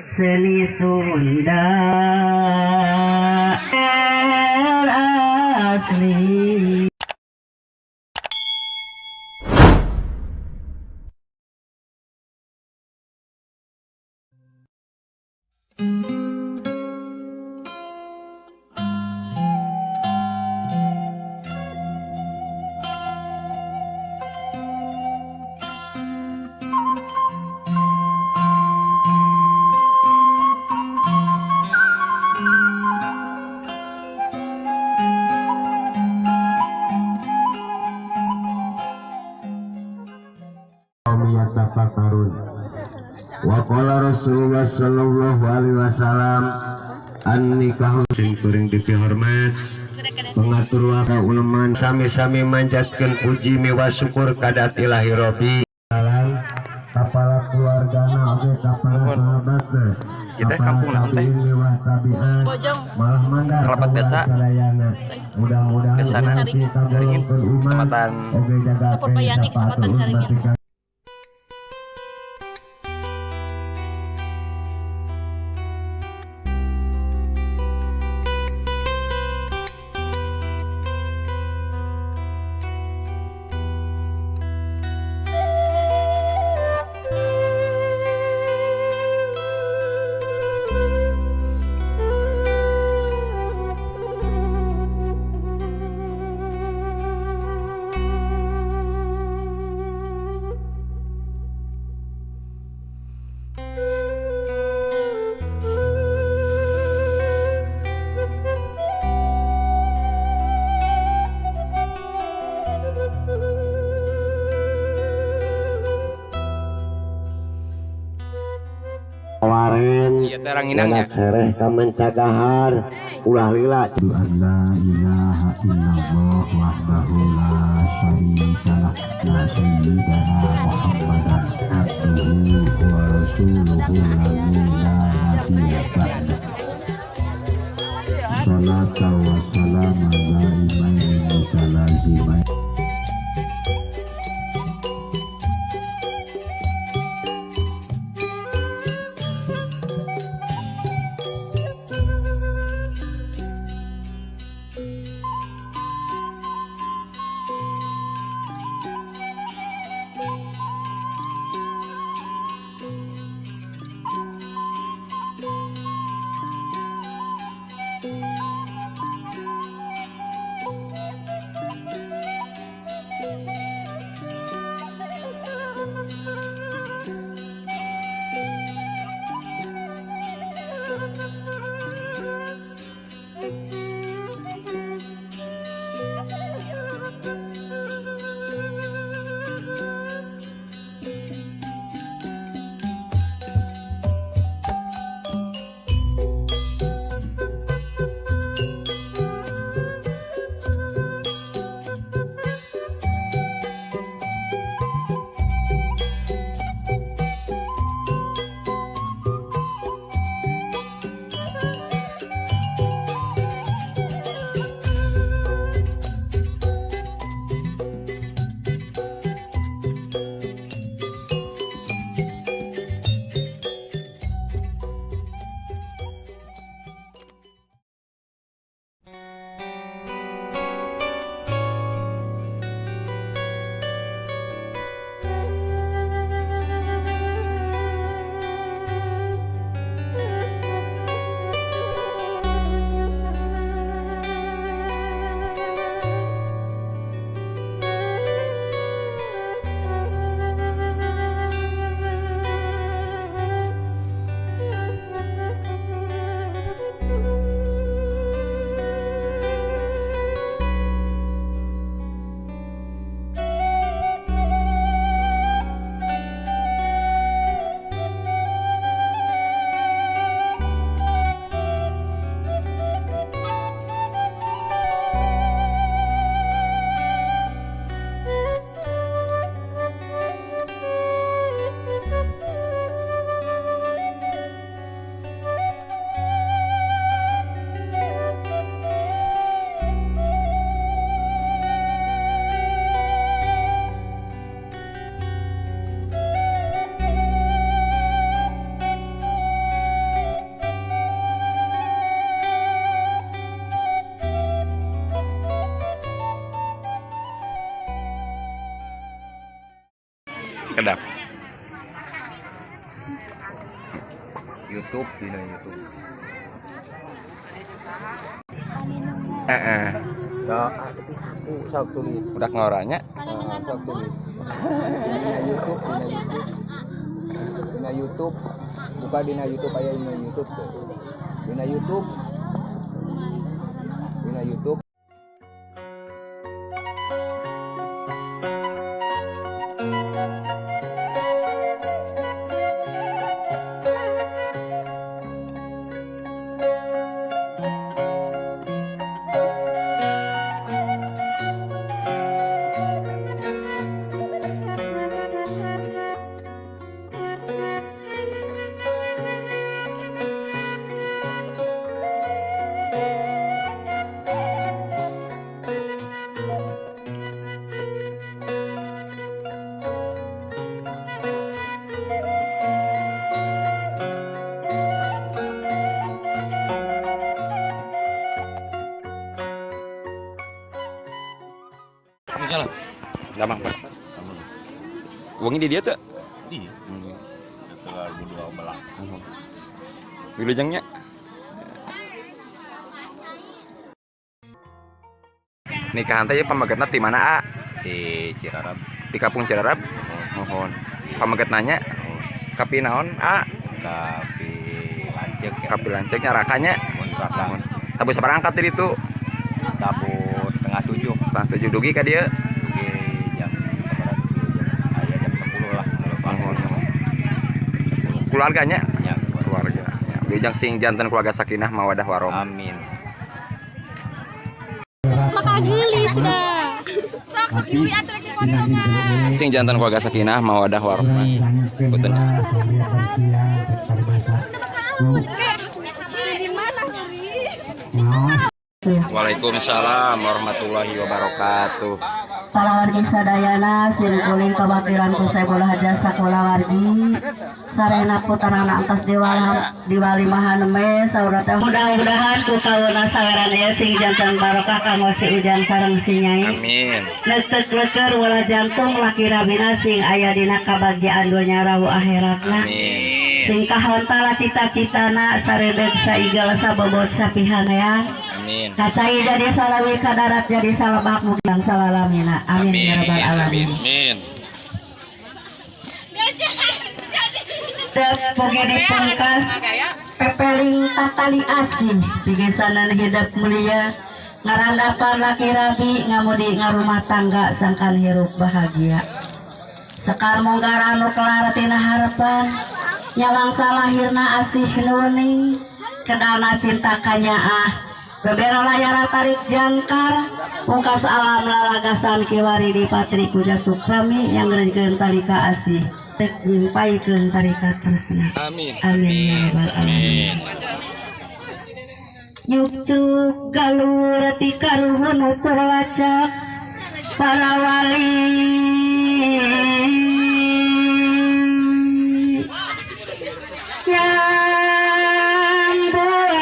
Seni Sunda asli. Yatafakkarun. Wa qala Rasulullah sallallahu alaihi wasallam an-nikahu sing kuring dipihormat pengatur wa uleman sami-sami manjatkeun puji miwa syukur kadat ilahi Robbi salam kapala keluargana oge kapala sahabatna Kita kampung naon teh? Bojong malah mandar Kerabat desa. Mudah-mudahan Desana Caringin, Kecamatan Sapurbayani, Kecamatan Caringin. Waren Iya teh ranginangnya. Sereh ka mancagahar ulah lila la ilaha illallah wahdahu la syarika lah la sayyidina Muhammadan abduhu wa rasuluhu la nabiyya ba'da. Salatu wa salam ala imamin mutalazimain. Kedap. YouTube dina YouTube. Heeh. Da, tapi aku sok tulis. Udah ngoranya. Sok tulis. Dina YouTube, dina YouTube. Dina YouTube. Buka dina YouTube aya dina YouTube tuh. Dina YouTube. Dina YouTube. Damang, Pak. Uangnya di dia tuh. Iya. 2012. Wilujengnya. Nikahan teh pamegetna di mana, A? Di Cirarap. Di Kampung Cirarap. Mohon. Pameget nanya. Kapi naon, A? Kapi lanceuk ya. Kapi lanceuknya rakanya. Mun raka. Tabuh sabaraha angkat tadi itu? Tabuh 6:30. 6:30 dugi ka dieu. Dugi jam sabaraha? Aya jam 10 lah kalau Mohon. Keluarganya? Ya, keluarga. Ya. Wilujeng sing janten keluarga sakinah mawadah warohmah. Amin. Maka geulis dah. Sok sok Yuli atuh rek dipotongan. Sing janten keluarga sakinah mawadah warohmah. Punten. Di mana nyeri? Waalaikumsalam warahmatullahi wabarakatuh. Palawargi sadayana simkuling kabaktiran ku Saiful Hajat sakulawargi sarena putarana atas diwali mahaneme saurna teh mudah-mudahan ku kauna saweran ieu sing janten barokah kanggo si Ujang sareng si Nyai. Amin. Letek leker wala jantung laki rabina sing aya dina kabagjaan dunya rawu akhiratna. Amin. Sing kahontala cita-citana sarebet saigel sabobot sapihanean. Amin. Kacai jadi salawi kadarat jadi salebak mugi salalamina. Amin ya rabbal alamin. Amin. Mugi dipungkas pepeling tatali asih pigesanan hidup mulia ngarandapan laki rabi ngamudi ngarumah tangga sangkan hirup bahagia. Sekar monggar anu kelar tina harapan nyawang salahirna asih nuni kedana cinta kanyaah bebera layar tarik jangkar pungkas alam lalagasan kiwari di patri puja sukrami yang ngerenkeun talika asih rek nyimpaikeun tarika tresna. Amin. Amin ya rabbal alamin. Nyucuk galur ti karuhun ukur lacak para wali yang buang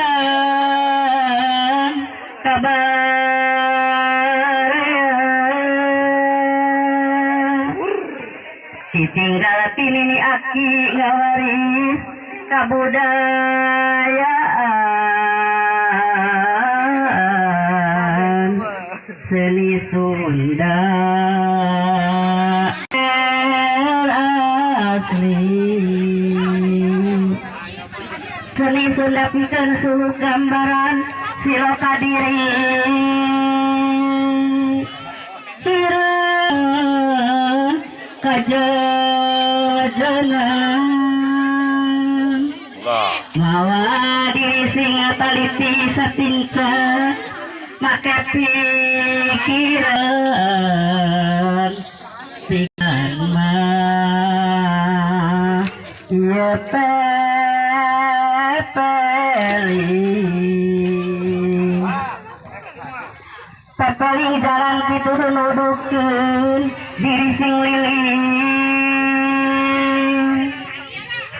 kabar ditinggal tinini aki ngawaris kabudayaan seni Sunda asli seni Sunda pikeun suhu gambaran siloka diri hireun kajejenan mawa diri sing taliti satinca make pikiran pikiran mah ieu pepeling pepeling jalan pituduh nuduhkeun diri sing lilin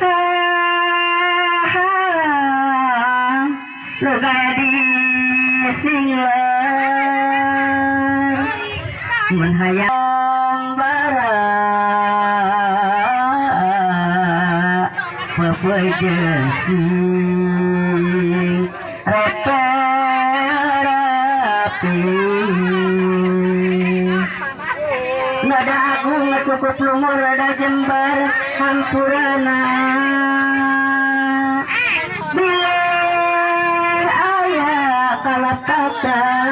ha ha lu gaya singler mun hayang barang Pejesing rapi nada agung cukup lumur rada jembar hampurana biar aya kalepatan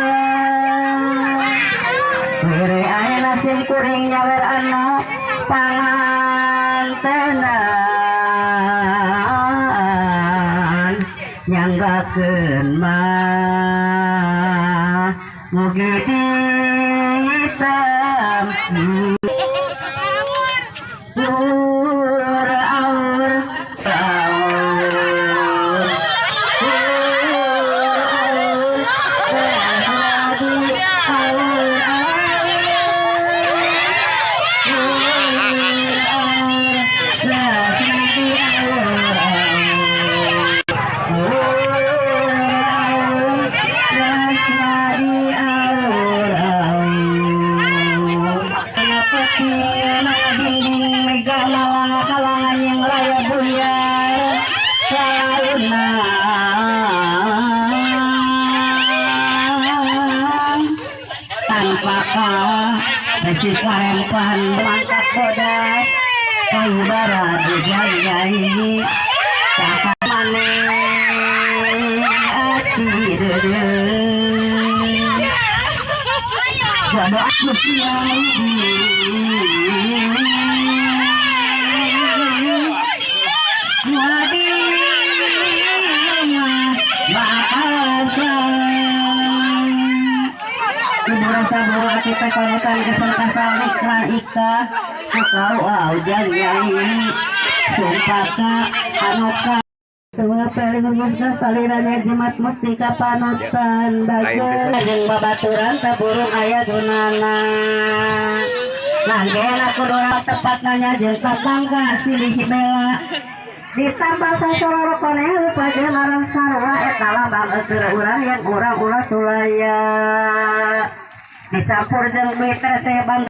were aya nasim kuring nyawer anu pangantenan nyanggakeun mah mugi ditampi Ur aur aur kalangan yang raya buyar tanpa kau besi karempahan mangkat bodas kayu bara dijayai tak maneh ati deudeuh jodoh aku siang. Kita konetan kesel kasal ikra ika kau au janyai sumpaka anuka saliranya jimat mustika panutan bagus jeung babaturan taburung aya gunana langgena kudu tepat nanya jeung tatangga silih bela ditambah sasororo koneh rupa jeung larang sarua eta lambang eueur urang yang urang ulah sulaya dicampur jeung duit teh bang.